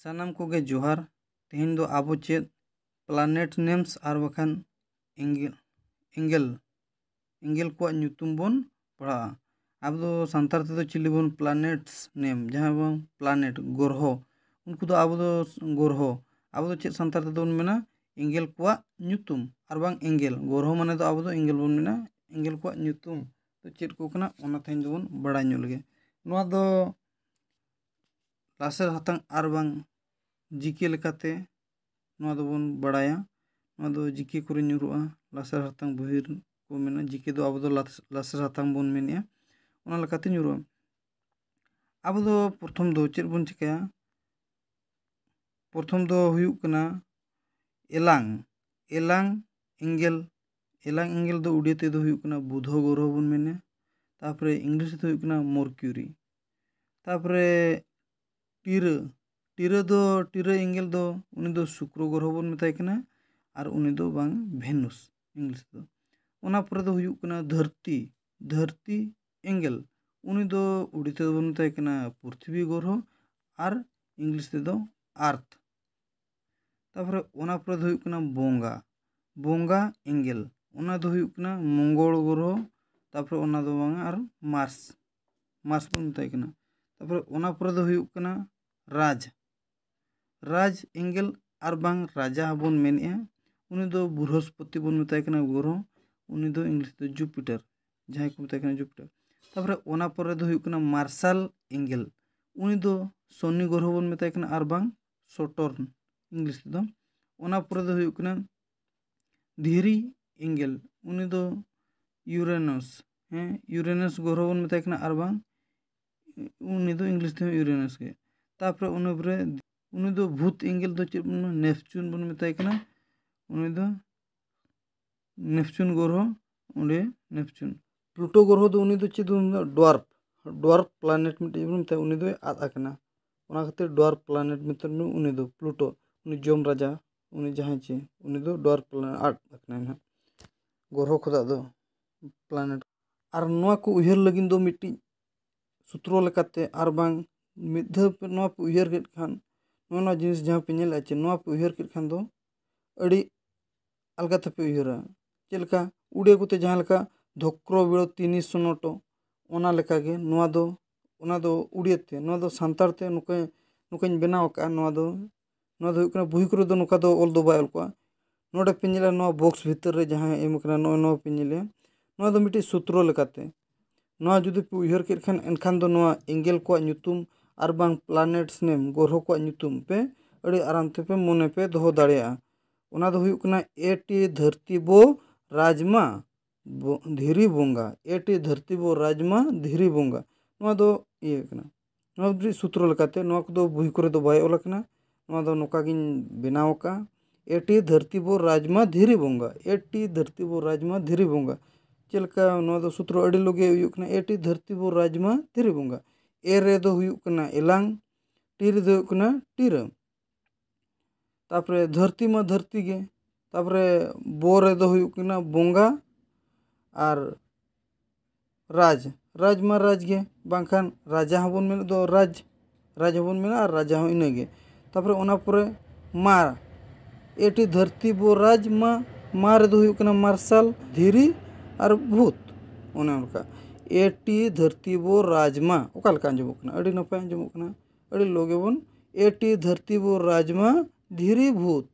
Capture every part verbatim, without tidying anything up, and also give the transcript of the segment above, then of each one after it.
ᱥᱟᱱᱟᱢ ᱠᱚᱜᱮ ᱡᱚᱦᱟᱨ᱾ ᱛᱮᱦᱮᱧ ᱫᱚ ᱟᱵᱚ ᱪᱮᱫ planet names ᱟᱨ ᱵᱟᱠᱷᱟᱱ ᱮᱸᱜᱮᱞ ᱮᱸᱜᱮᱞ ᱮᱸᱜᱮᱞ ᱠᱚᱣᱟᱜ ᱧᱩᱛᱩᱢ ᱵᱚᱱ ᱯᱟᱲᱦᱟᱜᱼᱟ᱾ ᱟᱵᱚ ᱫᱚ ᱥᱟᱱᱛᱟᱲ ᱛᱮᱫᱚ ᱪᱤᱞᱤ ᱵᱚᱱ planets name, ᱡᱟᱦᱟᱸ ᱵᱚᱱ planet ᱜᱨᱚᱦᱚ, ᱩᱱᱠᱩ ᱫᱚ ᱟᱵᱚ ᱫᱚ ᱜᱨᱚᱦᱚ, ᱟᱵᱚ ᱫᱚ ᱪᱮᱫ ᱥᱟᱱᱛᱟᱲ ᱛᱮᱫᱚ ᱵᱚᱱ ᱢᱮᱱᱟ ᱮᱸᱜᱮᱞ ᱠᱚᱣᱟᱜ ᱧᱩᱛᱩᱢ ᱟᱨ ᱵᱟᱝ ᱮᱸᱜᱮᱞ᱾ ᱜᱨᱚᱦᱚ ᱢᱟᱱᱮ ᱫᱚ ᱟᱵᱚ ᱫᱚ ᱮᱸᱜᱮᱞ ᱵᱚᱱ ᱢᱮᱱᱟ, ᱮᱸᱜᱮᱞ ᱠᱚᱣᱟᱜ ᱧᱩᱛᱩᱢ ᱫᱚ ᱪᱮᱫ ᱠᱚ ᱠᱟᱱᱟ ᱚᱱᱟ ᱛᱮᱦᱮᱧ ᱫᱚᱵᱚᱱ ᱵᱟᱲᱟᱭ ᱧᱚᱜ ᱞᱮᱜᱮ᱾ ᱱᱚᱣᱟ ᱫᱚ ᱞᱟᱥᱮᱨ ᱦᱟᱛᱟᱝ ᱟᱨ ᱵᱟᱝ ᱡᱤᱠᱮ ᱞᱮᱠᱟᱛᱮ ᱱᱚᱣᱟ ᱫᱚᱵᱚᱱ ᱵᱟᱲᱟᱭᱟ᱾ ᱱᱚᱣᱟ ᱫᱚ ᱡᱤᱠᱮ ᱠᱚᱨᱮ ᱧᱩᱨᱩᱜᱼᱟ, ᱞᱟᱥᱮᱨ ᱦᱟᱛᱟᱝ ᱵᱚᱦᱤᱨ ᱠᱚ ᱢᱮᱱᱟ, ᱡᱤᱠᱮ ᱫᱚ ᱟᱵᱚ ᱫᱚ ᱞᱟᱥ- ᱞᱟᱥᱮᱨ ᱦᱟᱛᱟᱝ ᱵᱚᱱ ᱢᱮᱱᱮᱜᱼᱟ᱾ ᱚᱱᱟ ᱞᱮᱠᱟᱛᱮ ᱧᱩᱨᱩᱜᱼᱟ᱾ ᱟᱵᱚ ᱫᱚ ᱯᱨᱚᱛᱷᱚᱢ ᱫᱚ ᱪᱮᱫ ᱵᱚᱱ ᱪᱤᱠᱟᱹᱭᱟ? ᱯᱨᱚᱛᱷᱚᱢ ᱫᱚ ᱦᱩᱭᱩᱜ ᱠᱟᱱᱟ ᱮᱞᱟᱝ᱾ ᱮᱞᱟᱝ ᱮᱸᱜᱮᱞ, ᱮᱞᱟᱝ ᱮᱸᱜᱮᱞ ᱫᱚ ᱩᱰᱤᱭᱟ ᱛᱮᱫᱚ ᱦᱩᱭᱩᱜ ᱠᱟᱱᱟ ᱵᱩᱫᱷᱚ ᱜᱨᱚᱦᱚ ᱵᱚᱱ ᱢᱮᱱᱟ, ᱛᱟᱯᱚᱨᱮ ᱤᱝᱞᱤᱥ ᱛᱮᱫᱚ ᱦᱩᱭᱩᱜ ᱠᱟᱱᱟ ᱢᱚᱨᱠᱤᱭᱩᱨᱤ᱾ ᱛᱟᱯᱚᱨᱮ ᱴᱤᱨᱟᱹ, ᱴᱤᱨᱟᱹ ᱫᱚ, ᱴᱤᱨᱟᱹ ᱮᱸᱜᱮᱞ ᱫᱚ ᱩᱱᱤ ᱫᱚ ᱥᱩᱠᱨᱚ ᱜᱨᱚᱦᱚ ᱵᱚᱱ ᱢᱮᱛᱟᱭ ᱠᱟᱱᱟ, ᱟᱨ ᱩᱱᱤ ᱫᱚ ᱵᱟᱝ ᱵᱷᱮᱱᱩᱥ ᱤᱝᱞᱤᱥ ᱛᱮᱫᱚ᱾ ᱚᱱᱟ ᱯᱚᱨᱮ ᱫᱚ ᱦᱩᱭᱩᱜ ᱠᱟᱱᱟ ᱫᱷᱟᱹᱨᱛᱤ, ᱫᱷᱟᱹᱨᱛᱤ ᱮᱸᱜᱮᱞ, ᱩᱱᱤ ᱫᱚ ᱩᱰᱤ ᱛᱮᱫᱚ ᱵᱚᱱ ᱢᱮᱛᱟᱭ ᱠᱟᱱᱟ ᱯᱨᱤᱛᱷᱤᱵᱤ ᱜᱨᱚᱦᱚ ᱟᱨ ᱤᱝᱞᱤᱥ ᱛᱮᱫᱚ ᱟᱨᱛᱷ᱾ ᱛᱟᱯᱚᱨᱮ ᱚᱱᱟ ᱯᱚᱨᱮ ᱫᱚ ᱦᱩᱭᱩᱜ ᱠᱟᱱᱟ ᱵᱚᱸᱜᱟ, ᱵᱚᱸᱜᱟ ᱮᱸᱜᱮᱞ, ᱚᱱᱟ ᱫᱚ ᱦᱩᱭᱩᱜ ᱠᱟᱱᱟ ᱢᱚᱝᱜᱚᱞ ᱜᱨᱚᱦᱚ, ᱛᱟᱯᱚᱨᱮ ᱚᱱᱟ ᱫᱚ ᱵᱟᱝᱟ ᱟᱨ ᱢᱟᱨᱥ, ᱢᱟᱨᱥ ᱵᱚᱱ ᱢᱮᱛᱟᱭ ᱠᱟᱱᱟ᱾ ᱛᱟᱯᱚᱨᱮ ᱚᱱᱟ ᱯᱚᱨᱮ ᱫᱚ ᱦᱩᱭᱩᱜ ᱠᱟᱱᱟ ᱨᱟᱡᱽ, ᱨᱟᱡᱽ ᱮᱸᱜᱮᱞ ᱟᱨ ᱵᱟᱝ ᱨᱟᱡᱟ ᱦᱚᱸᱵᱚᱱ ᱢᱮᱱᱮᱜᱼᱟ᱾ ᱩᱱᱤ ᱫᱚ ᱵᱨᱤᱦᱚᱥᱯᱚᱛᱤ ᱵᱚᱱ ᱢᱮᱛᱟᱭ ᱠᱟᱱᱟ ᱜᱨᱚᱦᱚ, ᱩᱱᱤ ᱫᱚ ᱤᱝᱞᱤᱥ ᱛᱮ ᱡᱩᱯᱤᱴᱟᱨ, ᱡᱟᱦᱟᱸᱭ ᱠᱚ ᱢᱮᱛᱟᱭ ᱠᱟᱱᱟ ᱡᱩᱯᱤᱴᱟᱨ᱾ ᱛᱟᱯᱚᱨᱮ ᱚᱱᱟ ᱯᱚᱨᱮ ᱫᱚ ᱦᱩᱭᱩᱜ ᱠᱟᱱᱟ ᱢᱟᱨᱥᱟᱞ ᱮᱸᱜᱮᱞ, ᱩᱱᱤ ᱫᱚ ᱥᱚᱱᱤ ᱜᱨᱚᱦᱚ ᱵᱚᱱ ᱢᱮᱛᱟᱭ ᱠᱟᱱᱟ ᱟᱨ ᱵᱟᱝ ᱥᱚᱴᱚᱨᱱ ᱤᱝᱞᱤᱥ ᱛᱮᱫᱚ᱾ ᱚᱱᱟ ᱯᱚᱨᱮ ᱫᱚ ᱦᱩᱭᱩᱜ ᱠᱟᱱᱟ ᱫᱷᱤᱨᱤ ᱮᱸᱜᱮᱞ, ᱩᱱᱤ ᱫᱚ ᱤᱭᱩᱨᱮᱱᱟᱥ, ᱦᱮᱸ, ᱤᱭᱩᱨᱮᱱᱟᱥ ᱜᱨᱚᱦᱚ ᱵᱚᱱ ᱢᱮᱛᱟᱭ ᱠᱟᱱᱟ ᱟᱨ ᱵᱟᱝ ᱩᱱᱤ ᱫᱚ ᱤᱝᱞᱤᱥ ᱛᱮᱦᱚᱸ ᱤᱭᱩᱨᱮᱱᱟᱥ ᱜᱮ᱾ ᱛᱟᱯᱚᱨᱮ ᱚᱱᱟ ᱯᱚᱨᱮ ᱩᱱᱤ ᱫᱚ ᱵᱷᱩᱛ ᱮᱸᱜᱮᱞ ᱫᱚ ᱪᱮᱫ ᱵᱚᱱ ᱢᱮᱱᱟ? ᱱᱮᱯᱪᱩᱱ ᱵᱚᱱ ᱢᱮᱛᱟᱭ ᱠᱟᱱᱟ᱾ ᱩᱱᱤ ᱫᱚ ᱱᱮᱯᱪᱩᱱ ᱜᱨᱚᱦᱚ, ᱚᱸᱰᱮ ᱱᱮᱯᱪᱩᱱ᱾ ᱯᱞᱩᱴᱳ ᱜᱨᱚᱦᱚ ᱫᱚ ᱩᱱᱤ ᱫᱚ ᱪᱮᱫ ᱵᱚᱱ ᱢᱮᱛᱟᱭᱟ? ᱰᱣᱟᱨᱯ, ᱰᱣᱟᱨᱯ ᱯᱞᱟᱱᱮᱴ ᱢᱤᱫᱴᱮᱡ ᱵᱚᱱ ᱢᱮᱛᱟᱭᱟ, ᱩᱱᱤ ᱫᱚᱭ ᱟᱫ ᱟᱠᱟᱱᱟ᱾ ᱚᱱᱟ ᱠᱷᱟᱹᱛᱤᱨ ᱰᱣᱟᱨᱯ ᱯᱞᱟᱱᱮᱴ ᱢᱮᱛᱟᱭ ᱩᱱᱤ ᱫᱚ ᱯᱞᱩᱴᱳ, ᱩᱱᱤ ᱡᱚᱢ ᱨᱟᱡᱟ, ᱩᱱᱤ ᱡᱟᱦᱟᱸᱭ ᱪᱮ, ᱩᱱᱤ ᱫᱚ ᱰᱣᱟᱨᱯ ᱯᱞᱟᱱᱮᱴ ᱟᱫ ᱟᱠᱟᱱᱟᱭ ᱱᱟᱦᱟᱜ ᱜᱨᱚᱦᱚ ᱠᱷᱚᱱᱟᱜ ᱫᱚ ᱯᱞᱟᱱᱮᱴ᱾ ᱟᱨ ᱱᱚᱣᱟ ᱠᱚ ᱩᱭᱦᱟᱹᱨ ᱞᱟᱹᱜᱤᱫ ᱫᱚ ᱢᱤᱫᱴᱤᱡ ᱥᱩᱛᱨᱚ ᱞᱮᱠᱟᱛᱮ ᱟᱨ ᱵᱟᱝ ᱢᱤᱫ ᱫᱷᱟᱣ ᱯᱮ ᱱᱚᱣᱟ ᱯᱮ ᱩᱭᱦᱟᱹᱨ ᱠᱮᱫ ᱠᱷᱟᱱ ᱱᱚᱜᱼᱚ ᱱᱚᱣᱟ ᱡᱤᱱᱤᱥ ᱡᱟᱦᱟᱸ ᱯᱮ ᱧᱮᱞᱮᱫᱼᱟ ᱪᱮ, ᱱᱚᱣᱟ ᱯᱮ ᱩᱭᱦᱟᱹᱨ ᱠᱮᱫ ᱠᱷᱟᱱ ᱫᱚ ᱟᱹᱰᱤ ᱟᱞᱜᱟ ᱛᱮᱯᱮ ᱩᱭᱦᱟᱹᱨᱟ᱾ ᱪᱮᱫ ᱞᱮᱠᱟ ᱩᱲᱤᱭᱟ ᱠᱚᱛᱮ ᱡᱟᱦᱟᱸ ᱞᱮᱠᱟ ᱫᱷᱚᱠᱨᱚ ᱵᱤᱲᱚ ᱛᱤᱱᱤ ᱥᱚᱱᱚᱴᱚ, ᱚᱱᱟ ᱞᱮᱠᱟᱜᱮ ᱱᱚᱣᱟ ᱫᱚ, ᱚᱱᱟ ᱫᱚ ᱩᱲᱤᱭᱟ ᱛᱮ, ᱱᱚᱣᱟ ᱫᱚ ᱥᱟᱱᱛᱟᱲ ᱛᱮ ᱱᱚᱝᱠᱟ, ᱱᱚᱝᱠᱟᱧ ᱵᱮᱱᱟᱣ ᱟᱠᱟᱫᱼᱟ᱾ ᱱᱚᱣᱟ ᱫᱚ, ᱱᱚᱣᱟ ᱫᱚ ᱦᱩᱭᱩᱜ ᱠᱟᱱᱟ, ᱵᱳᱭ ᱠᱚᱨᱮ ᱫᱚ ᱱᱚᱝᱠᱟ ᱫᱚ ᱚᱞ ᱫᱚ ᱵᱟᱭ ᱚᱞ ᱠᱚᱜᱼᱟ᱾ ᱱᱚᱰᱮ ᱯᱮ ᱧᱮᱞᱟ, ᱱᱚᱣᱟ ᱵᱚᱠᱥ ᱵᱷᱤᱛᱤᱨ ᱨᱮ ᱡᱟᱦᱟᱸ ᱮᱢ ᱟᱠᱟᱱᱟ, ᱱᱚᱜᱼᱚᱭ ᱱᱚᱣᱟ ᱯᱮ ᱧᱮᱞᱮᱜᱼᱟ, ᱱᱚᱣᱟ ᱫᱚ ᱢᱤᱫᱴᱤᱡ ᱥᱩᱛᱨᱚ ᱞᱮᱠᱟᱛᱮ᱾ ᱱᱚᱣᱟ ᱡᱩᱫᱤ ᱯᱮ ᱩᱭᱦᱟᱹᱨ ᱠᱮᱫ ᱠᱷᱟᱱ, ᱮᱱᱠᱷᱟᱱ ᱫᱚ ᱱᱚᱣᱟ ᱮᱸᱜᱮᱞ ᱠᱚᱣᱟᱜ ᱧᱩᱛᱩᱢ ᱟᱨ ᱵᱟᱝ planets name, ᱜᱨᱚᱦᱚ ᱠᱚᱣᱟᱜ ᱧᱩᱛᱩᱢ ᱯᱮ ᱟᱹᱰᱤ ᱟᱨᱟᱢ ᱛᱮᱯᱮ ᱢᱚᱱᱮ ᱯᱮ ᱫᱚᱦᱚ ᱫᱟᱲᱮᱭᱟᱜᱼᱟ᱾ ᱚᱱᱟ ᱫᱚ ᱦᱩᱭᱩᱜ ᱠᱟᱱᱟ ᱮ ᱴᱤ ᱫᱷᱟᱹᱨᱛᱤ ᱵᱳ ᱨᱟᱡᱽᱢᱟ ᱵᱚ-, ᱫᱷᱤᱨᱤ ᱵᱚᱸᱜᱟ, ᱮ ᱴᱤ ᱫᱷᱟᱹᱨᱛᱤ ᱵᱳ ᱨᱟᱡᱽᱢᱟ ᱫᱷᱤᱨᱤ ᱵᱚᱸᱜᱟ᱾ ᱱᱚᱣᱟ ᱫᱚ ᱤᱭᱟᱹ ᱠᱟᱱᱟ᱾ ᱱᱚᱣᱟ ᱢᱤᱫᱴᱤᱡ ᱥᱩᱛᱨᱚ ᱞᱮᱠᱟᱛᱮ, ᱱᱚᱣᱟ ᱠᱚᱫᱚ ᱵᱳᱭ ᱠᱚᱨᱮ ᱫᱚ ᱵᱟᱭ ᱚᱞ ᱟᱠᱟᱱᱟ᱾ ᱱᱚᱣᱟ ᱫᱚ ᱱᱚᱝᱠᱟ ᱜᱤᱧ ᱵᱮᱱᱟᱣ ᱟᱠᱟᱫᱼᱟ, ᱮ ᱴᱤ ᱫᱷᱟᱹᱨᱛᱤ ᱵᱳ ᱨᱟᱡᱽᱢᱟ ᱫᱷᱤᱨᱤ ᱵᱚᱸᱜᱟ, ᱮ ᱴᱤ ᱫᱷᱟᱹᱨᱛᱤ ᱵᱳ ᱨᱟᱡᱽᱢᱟ ᱫᱷᱤᱨᱤ ᱵᱚᱸᱜᱟ᱾ ᱪᱮᱫ ᱞᱮᱠᱟ ᱱᱚᱣᱟ ᱫᱚ ᱥᱩᱛᱨᱚ ᱟᱹᱰᱤ ᱞᱚᱜᱮ ᱦᱩᱭᱩᱜ ᱠᱟᱱᱟ, ᱮ ᱴᱤ ᱫᱷᱟᱹᱨᱛᱤ ᱵᱳ ᱨᱟᱡᱽᱢᱟ ᱫᱷᱤᱨᱤ ᱵᱚᱸᱜᱟ᱾ ᱮ ᱨᱮᱫᱚ ᱦᱩᱭᱩᱜ ᱠᱟᱱᱟ ᱮᱞᱟᱝ, ᱴᱤ ᱨᱮᱫᱚ ᱦᱩᱭᱩᱜ ᱠᱟᱱᱟ ᱴᱤᱨᱟᱹ᱾ ᱛᱟᱯᱚᱨᱮ ᱫᱷᱟᱹᱨᱛᱤ ᱢᱟ ᱫᱷᱟᱹᱨᱛᱤ ᱜᱮ᱾ ᱛᱟᱯᱚᱨᱮ ᱵᱚ ᱨᱮᱫᱚ ᱦᱩᱭᱩᱜ ᱠᱟᱱᱟ ᱵᱚᱸᱜᱟ᱾ ᱟᱨ ᱨᱟᱡᱽ, ᱨᱟᱡᱽ ᱢᱟ ᱨᱟᱡᱽ ᱜᱮ, ᱵᱟᱝᱠᱷᱟᱱ ᱨᱟᱡᱟ ᱦᱚᱸᱵᱚᱱ ᱢᱮᱱᱮᱫ ᱫᱚ ᱨᱟᱡᱽ, ᱨᱟᱡᱽ ᱦᱚᱸᱵᱚᱱ ᱢᱮᱱᱟ ᱟᱨ ᱨᱟᱡᱟ ᱦᱚᱸ ᱤᱱᱟᱹᱜᱮ᱾ ᱛᱟᱯᱚᱨᱮ ᱚᱱᱟ ᱯᱚᱨᱮ ᱢᱟ, ᱮ ᱴᱤ ᱫᱷᱟᱹᱨᱛᱤ ᱵᱳ ᱨᱟᱡᱽ ᱢᱟ, ᱢᱟ ᱨᱮᱫᱚ ᱦᱩᱭᱩᱜ ᱠᱟᱱᱟ ᱢᱟᱨᱥᱟᱞ, ᱫᱷᱤᱨᱤ ᱟᱨ ᱵᱷᱩᱛ᱾ ᱚᱱᱮ ᱚᱱᱠᱟ, ᱮ ᱴᱤ ᱫᱷᱟᱹᱨᱛᱤ ᱵᱳ ᱨᱟᱡᱽ ᱢᱟ᱾ ᱚᱠᱟ ᱞᱮᱠᱟ ᱟᱸᱡᱚᱢᱚᱜ ᱠᱟᱱᱟ? ᱟᱹᱰᱤ ᱱᱟᱯᱟᱭ ᱟᱸᱡᱚᱢᱚᱜ ᱠᱟᱱᱟ᱾ ᱟᱹᱰᱤ ᱞᱚᱜᱮ ᱵᱚᱱ, ᱮ ᱴᱤ ᱫᱷᱟᱹᱨᱛᱤ ᱵᱳ ᱨᱟᱡᱽ ᱢᱟ ᱫᱷᱤᱨᱤ ᱵᱷᱩᱛ᱾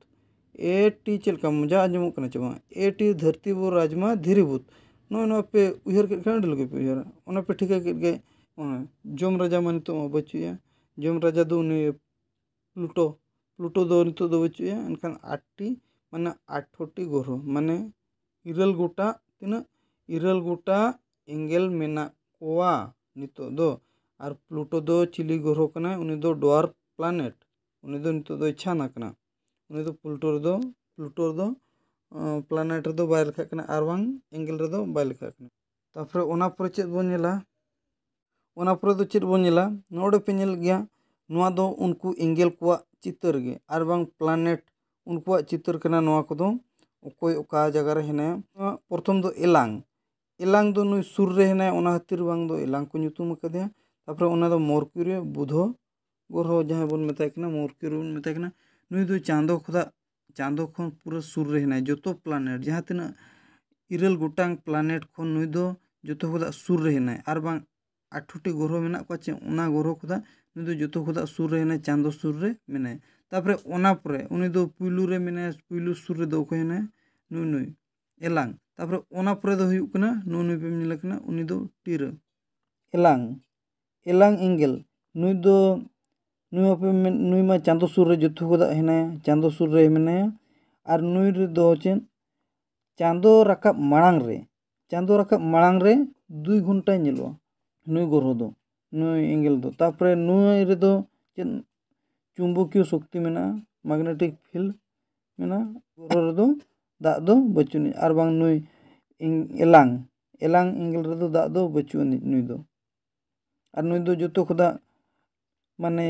ᱮ ᱴᱤ ᱪᱮᱫ ᱞᱮᱠᱟ ᱢᱚᱡᱟ ᱟᱸᱡᱚᱢᱚᱜ ᱠᱟᱱᱟ ᱪᱮ ᱵᱟᱝ? ᱮ ᱴᱤ ᱫᱷᱟᱹᱨᱛᱤ ᱵᱳ ᱨᱟᱡᱽ ᱢᱟ ᱫᱷᱤᱨᱤ ᱵᱷᱩᱛ᱾ ᱱᱚᱜᱼᱚᱭ ᱱᱚᱣᱟ ᱯᱮ ᱩᱭᱦᱟᱹᱨ ᱠᱮᱫ ᱠᱷᱟᱱ ᱟᱹᱰᱤ ᱞᱚᱜᱮ ᱯᱮ ᱩᱭᱦᱟᱹᱨᱟ᱾ ᱚᱱᱟ ᱯᱮ ᱴᱷᱤᱠᱟᱹ ᱠᱮᱫ ᱜᱮ, ᱚᱱᱟ ᱡᱚᱢ ᱨᱟᱡᱟ ᱢᱟ ᱱᱤᱛᱚᱜ ᱢᱟ ᱵᱟᱹᱪᱩᱜᱼᱟ᱾ ᱡᱚᱢ ᱨᱟᱡᱟ ᱫᱚ ᱩᱱᱤ ᱯᱞᱩᱴᱳ, ᱯᱞᱩᱴᱳ ᱫᱚ ᱱᱤᱛᱚᱜ ᱫᱚ ᱵᱟᱹᱪᱩᱜᱼᱟ᱾ ᱮᱱᱠᱷᱟᱱ ᱟᱴ ᱴᱤ, ᱢᱟᱱᱮ ᱟᱴᱷᱨᱚ ᱴᱤ ᱜᱨᱚᱦᱚ, ᱢᱟᱱᱮ ᱤᱨᱟᱹᱞ ᱜᱚᱴᱟᱝ, ᱛᱤᱱᱟᱹᱜ? ᱤᱨᱟᱹᱞ ᱜᱚᱴᱟᱝ ᱮᱸᱜᱮᱞ ᱢᱮᱱᱟᱜ ᱠᱚᱣᱟ ᱱᱤᱛᱚᱜ ᱫᱚ᱾ ᱟᱨ ᱯᱞᱩᱴᱳ ᱫᱚ ᱪᱤᱞᱤ ᱜᱨᱚᱦᱚ ᱠᱟᱱᱟᱭ? ᱩᱱᱤ ᱫᱚ dwarf planet, ᱩᱱᱤ ᱫᱚ ᱱᱤᱛᱚᱜ ᱫᱚᱭ ᱪᱷᱟᱱ ᱟᱠᱟᱱᱟ᱾ ᱩᱱᱤ ᱫᱚ ᱯᱞᱩᱴᱳ ᱨᱮᱫᱚ, ᱯᱞᱩᱴᱳ ᱨᱮᱫᱚ, ᱟᱸ, planet ᱨᱮᱫᱚ ᱵᱟᱭ ᱞᱮᱠᱷᱟᱜ ᱠᱟᱱᱟ ᱟᱨ ᱵᱟᱝ ᱮᱸᱜᱮᱞ ᱨᱮᱫᱚ ᱵᱟᱭ ᱞᱮᱠᱷᱟᱜ ᱠᱟᱱᱟ᱾ ᱛᱟᱨᱯᱚᱨᱮ ᱚᱱᱟ ᱯᱚᱨᱮ ᱪᱮᱫ ᱵᱚᱱ ᱧᱮᱞᱟ? ᱚᱱᱟ ᱯᱚᱨᱮ ᱫᱚ ᱪᱮᱫ ᱵᱚᱱ ᱧᱮᱞᱟ? ᱱᱚᱰᱮ ᱯᱮ ᱧᱮᱞ ᱜᱮᱭᱟ, ᱱᱚᱣᱟ ᱫᱚ ᱩᱱᱠᱩ ᱮᱸᱜᱮᱞ ᱠᱚᱣᱟᱜ ᱪᱤᱛᱟᱹᱨ ᱜᱮ, ᱟᱨ ᱵᱟᱝ planet, ᱩᱱᱠᱩᱣᱟᱜ ᱪᱤᱛᱟᱹᱨ ᱠᱟᱱᱟ ᱱᱚᱣᱟ ᱠᱚᱫᱚ᱾ ᱚᱠᱚᱭ ᱚᱠᱟ ᱡᱟᱭᱜᱟ ᱨᱮ ᱦᱮᱱᱟᱭᱟ? ᱱᱚᱣᱟ ᱯᱨᱚᱛᱷᱚᱢ ᱫᱚ ᱮᱞᱟᱝ, ᱮᱞᱟᱝ ᱫᱚ ᱱᱩᱭ ᱥᱩᱨ ᱨᱮ ᱦᱮᱱᱟᱭᱟ, ᱚᱱᱟ ᱠᱷᱟᱹᱛᱤᱨ ᱵᱟᱝ ᱫᱚ ᱮᱞᱟᱝ ᱠᱚ ᱧᱩᱛᱩᱢ ᱟᱠᱟᱫᱮᱭᱟ᱾ ᱛᱟᱨᱯᱚᱨᱮ ᱚᱱᱟ ᱫᱚ ᱢᱚᱨᱠᱩᱨᱤ, ᱵᱩᱫᱷᱚ, ᱜᱨᱚᱦᱚ ᱡᱟᱦᱟᱸᱭ ᱵᱚᱱ ᱢᱮᱛᱟᱭ ᱠᱟᱱᱟ, ᱢᱚᱨᱠᱤᱭᱩᱨᱤ ᱵᱚᱱ ᱢᱮᱛᱟᱭ ᱠᱟᱱᱟ, ᱱᱩᱭ ᱫᱚ ᱪᱟᱸᱫᱚ ᱠᱷᱚᱱᱟᱜ, ᱪᱟᱸᱫᱚ ᱠᱷᱚᱱ ᱯᱩᱨᱟᱹ ᱥᱩᱨ ᱨᱮ ᱦᱮᱱᱟᱭᱟ᱾ ᱡᱚᱛᱚ ᱯᱞᱟᱱᱮᱴ, ᱡᱟᱦᱟᱸ ᱛᱤᱱᱟᱹᱜ ᱤᱨᱟᱹᱞ ᱜᱚᱴᱟᱝ ᱯᱞᱟᱱᱮᱴ ᱠᱷᱚᱱ ᱱᱩᱭ ᱫᱚ ᱡᱚᱛᱚ ᱠᱷᱚᱱᱟᱜ ᱥᱩᱨ ᱨᱮ ᱦᱮᱱᱟᱭᱟ᱾ ᱟᱨ ᱵᱟᱝ ᱟᱴᱷᱨᱚ ᱴᱤ ᱜᱨᱚᱦᱚ ᱢᱮᱱᱟᱜ ᱠᱚᱣᱟ ᱪᱮ, ᱚᱱᱟ ᱜᱨᱚᱦᱚ ᱠᱷᱚᱱᱟᱜ ᱱᱩᱭ ᱫᱚ ᱡᱚᱛᱚ ᱠᱷᱚᱱᱟᱜ ᱥᱩᱨ ᱨᱮ ᱦᱮᱱᱟᱭᱟ, ᱪᱟᱸᱫᱚ ᱥᱩᱨ ᱨᱮ ᱢᱮᱱᱟᱭᱟ᱾ ᱛᱟᱯᱚᱨᱮ ᱚᱱᱟ ᱯᱚᱨᱮ ᱩᱱᱤ ᱫᱚ ᱯᱩᱭᱞᱩ ᱨᱮ ᱢᱮᱱᱟᱭᱟ, ᱯᱩᱭᱞᱩ ᱥᱩᱨ ᱨᱮᱫᱚ ᱚᱠᱚᱭ ᱦᱮᱱᱟᱭᱟ? ᱱᱩᱭ ᱱᱩᱭ ᱮᱞᱟᱝ᱾ ᱛᱟᱯᱚᱨᱮ ᱚᱱᱟ ᱯᱚᱨᱮ ᱫᱚ ᱦᱩᱭᱩᱜ ᱠᱟᱱᱟ, ᱱᱩᱭ ᱱᱩᱭ ᱯᱮ ᱧᱮᱞᱮ ᱠᱟᱱᱟ, ᱩᱱᱤ ᱫᱚ ᱴᱤᱨᱟᱹ᱾ ᱮᱞᱟᱝ, ᱮᱞᱟᱝ ᱮᱸᱜᱮᱞ, ᱱᱩᱭ ᱫᱚ, ᱱᱩᱭ ᱢᱟ ᱯᱮ ᱢᱮᱱ-, ᱱᱩᱭ ᱢᱟ ᱪᱟᱸᱫᱚ ᱥᱩᱨ ᱨᱮ ᱡᱚᱛᱚ ᱠᱷᱚᱱᱟᱜ ᱦᱮᱱᱟᱭᱟ, ᱪᱟᱸᱫᱚ ᱥᱩᱨ ᱨᱮ ᱢᱮᱱᱟᱭᱟ᱾ ᱟᱨ ᱱᱩᱭ ᱨᱮᱫᱚ ᱪᱮᱫ? ᱪᱟᱸᱫᱚ ᱨᱟᱠᱟᱵ ᱢᱟᱲᱟᱝ ᱨᱮ, ᱪᱟᱸᱫᱚ ᱨᱟᱠᱟᱵ ᱢᱟᱲᱟᱝ ᱨᱮ ᱫᱩᱭ ᱜᱷᱚᱱᱴᱟᱭ ᱧᱮᱞᱚᱜᱼᱟ ᱱᱩᱭ ᱜᱨᱚᱦᱚ ᱫᱚ, ᱱᱩᱭ ᱮᱸᱜᱮᱞ ᱫᱚ᱾ ᱛᱟᱯᱚᱨᱮ ᱱᱩᱭ ᱨᱮᱫᱚ ᱪᱮᱫ? ᱪᱩᱢᱵᱚᱠᱤᱭᱚ ᱥᱚᱠᱛᱤ ᱢᱮᱱᱟᱜᱼᱟ, ᱢᱟᱜᱱᱮᱴᱤᱠ ᱯᱷᱤᱞᱰ ᱢᱮᱱᱟᱜᱼᱟ᱾ ᱜᱨᱚᱦᱚ ᱨᱮᱫᱚ ᱫᱟᱜ ᱫᱚ ᱵᱟᱹᱪᱩᱜ ᱟᱹᱱᱤᱡ, ᱟᱨ ᱵᱟᱝ ᱱᱩᱭ ᱮᱝ-, ᱮᱞᱟᱝ, ᱮᱞᱟᱝ ᱮᱸᱜᱮᱞ ᱨᱮᱫᱚ ᱫᱟᱜ ᱫᱚ ᱵᱟᱹᱪᱩᱜ ᱟᱹᱱᱤᱡ ᱱᱩᱭ ᱫᱚ᱾ ᱟᱨ ᱱᱩᱭ ᱫᱚ ᱡᱚᱛᱚ ᱠᱷᱚᱱᱟᱜ ᱢᱟᱱᱮ